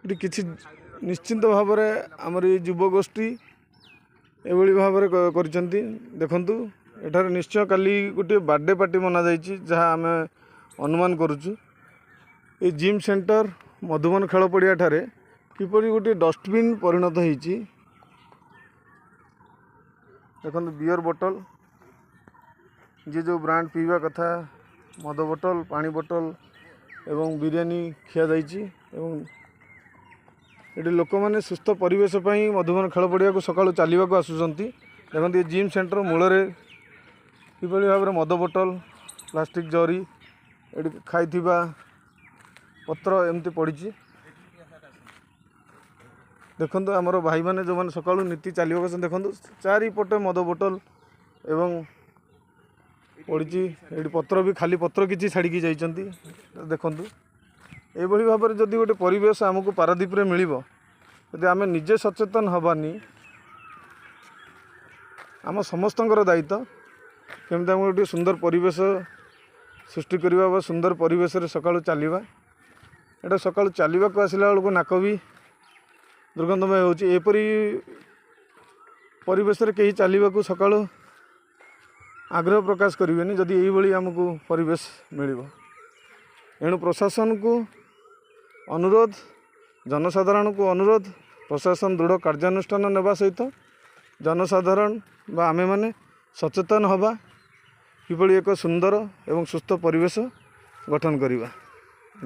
ଏଠି କିଛି ନିଶ୍ଚିନ୍ତ ଭାବରେ ଆମର ଏଇ ଯୁବଗୋଷ୍ଠୀ ଏଭଳି ଭାବରେ କରିଛନ୍ତି। ଦେଖନ୍ତୁ, ଏଠାରେ ନିଶ୍ଚୟ କାଲି ଗୋଟିଏ ବାର୍ଥଡେ ପାର୍ଟି ମନାଯାଇଛି, ଯାହା ଆମେ ଅନୁମାନ କରୁଛୁ। ଏଇ ଜିମ୍ ସେଣ୍ଟର ମଧୁବନ ଖେଳ ପଡ଼ିଆ ଠାରେ କିପରି ଗୋଟିଏ ଡଷ୍ଟବିନ୍ ପରିଣତ ହେଇଛି। ଦେଖନ୍ତୁ, ବିୟର ବୋଟଲ, ଯିଏ ଯେଉଁ ବ୍ରାଣ୍ଡ ପିଇବା କଥା, ମଦ ବୋଟଲ, ପାଣି ବୋଟଲ ଏବଂ ବିରିୟାନୀ ଖିଆଯାଇଛି। ଏବଂ ଏଠି ଲୋକମାନେ ସୁସ୍ଥ ପରିବେଶ ପାଇଁ ମଧୁବନ ଖେଳ ପଡ଼ିଆକୁ ସକାଳୁ ଚାଲିବାକୁ ଆସୁଛନ୍ତି। ଦେଖନ୍ତୁ, ଏ ଜିମ୍ ସେଣ୍ଟର ମୂଳରେ କିଭଳି ଭାବରେ ମଦ ବୋଟଲ, ପ୍ଲାଷ୍ଟିକ୍ ଜରି, ଏଠି ଖାଇଥିବା ପତ୍ର ଏମିତି ପଡ଼ିଛି। ଦେଖନ୍ତୁ, ଆମର ଭାଇମାନେ ଯେଉଁମାନେ ସକାଳୁ ନୀତି ଚାଲିବାକୁ ଆସନ୍ତି, ଦେଖନ୍ତୁ, ଚାରିପଟେ ମଦ ବୋଟଲ ଏବଂ ପଡ଼ିଛି। ଏଠି ପତ୍ର ବି, ଖାଲି ପତ୍ର କିଛି ଛାଡ଼ିକି ଯାଇଛନ୍ତି। ଦେଖନ୍ତୁ, ଏଇଭଳି ଭାବରେ ଯଦି ଗୋଟେ ପରିବେଶ ଆମକୁ ପାରାଦ୍ୱୀପରେ ମିଳିବ, ଯଦି ଆମେ ନିଜେ ସଚେତନ ହେବାନି। ଆମ ସମସ୍ତଙ୍କର ଦାୟିତ୍ୱ କେମିତି ଆମେ ଗୋଟିଏ ସୁନ୍ଦର ପରିବେଶ ସୃଷ୍ଟି କରିବା ବା ସୁନ୍ଦର ପରିବେଶରେ ସକାଳୁ ଚାଲିବା। ଏଇଟା ସକାଳୁ ଚାଲିବାକୁ ଆସିଲା ବେଳକୁ ନାକ ବି ଦୁର୍ଗନ୍ଧମୟ ହେଉଛି। ଏପରି ପରିବେଶରେ କେହି ଚାଲିବାକୁ ସକାଳୁ ଆଗ୍ରହ ପ୍ରକାଶ କରିବେନି, ଯଦି ଏଇଭଳି ଆମକୁ ପରିବେଶ ମିଳିବ। ଏଣୁ ପ୍ରଶାସନକୁ ଅନୁରୋଧ, ଜନସାଧାରଣଙ୍କୁ ଅନୁରୋଧ, ପ୍ରଶାସନ ଦୃଢ଼ କାର୍ଯ୍ୟାନୁଷ୍ଠାନ ନେବା ସହିତ ଜନସାଧାରଣ ବା ଆମେମାନେ ସଚେତନ ହେବା, କିଭଳି ଏକ ସୁନ୍ଦର ଏବଂ ସୁସ୍ଥ ପରିବେଶ ଗଠନ କରିବା।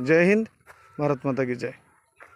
ଜୟ ହିନ୍ଦ, ଭାରତ ମାତା କି ଜୟ।